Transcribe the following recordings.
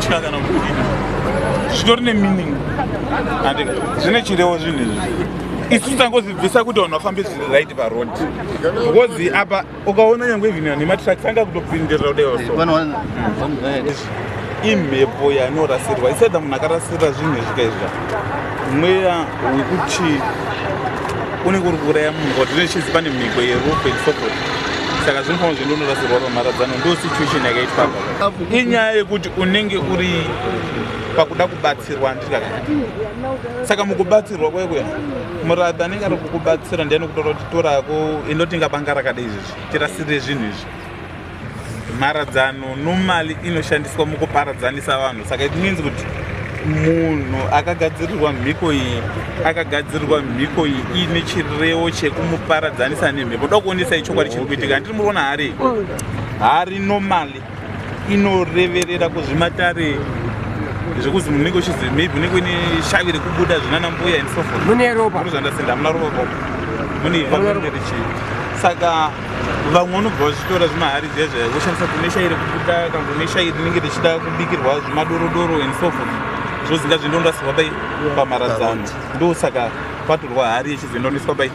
kutya kana kudini, zvitori nemeaning, andika zvine chirevo zvinhu izvi. Isu tangozvibvisa kuti vanhu vafambe zviri right paroad, because apa ukaona nyangwe even nematrucks anga kutopindirira kudaiwa. So imhepo yanorasirwa isaida munhu akarasirira zvinhu izvi kaizva, mweya wekuti unenge uri kuuraya munhu, kuti zvinenge pane mhiko yerufu and so forth. Saka zvinofanira zvindonorasirwa pamharadzano. Ndo situation yakaitwa apa. Inyaya yekuti unenge uri pakuda kubatsirwa, handiti? Saka mukubatsirwa kwekuya, murapi anenge ari kukubatsira ndiani kutora kuti torako inotinga banga rakada izvizvi, tirasirire zvinhu izvi. Mharadzano normally inoshandiswa mukuparadzanisa vanhu. Saka it means kuti munhu akagadzirirwa mhiko iyi, akagadzirirwa mhiko iyi iine chirevo chekumuparadzanisa nemhepo. Ndoda kuonesai chokwadi chiri kuitika. Handiri muri kuona hari? Hari normally inoreverera kuzvimatare zvekuzi munhu unenge uchizi maybe unenge uine shavi rekubuda zvinana mbuya and so forth. Mune ropa. Zvandasenda, hamuna ropa papo, mune ivha richii. Saka vamwe vanobva vachitora zvimahari zviya zviya, voshandisa kune shai rekubuda kana kune shai rinenge richida kubikirwa zvimadorodoro and so forth, zvozinga zvindondasirwa pai pamharadzano. Ndosaka patorwa hari yechizondoniswa pai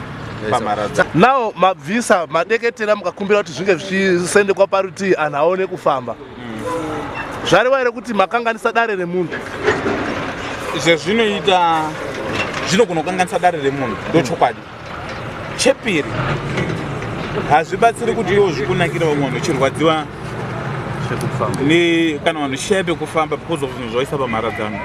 pamharadzano. Now mabvisa madeketera, mukakumbira kuti zvinge zvichisendekwa parutii, anhu aone kufamba. Zvareva here kuti makanganisa dare remunhu? Zvezvinoita, zvinogona kukanganisa dare remunhu, ndochokwadi. Chepiri, hazvibatsiri kuti iwo zvikunakira vamwe vanhu uchirwadziwa kana vanhu shaya pekufamba because of zvinhu zvaisa pamharadzano.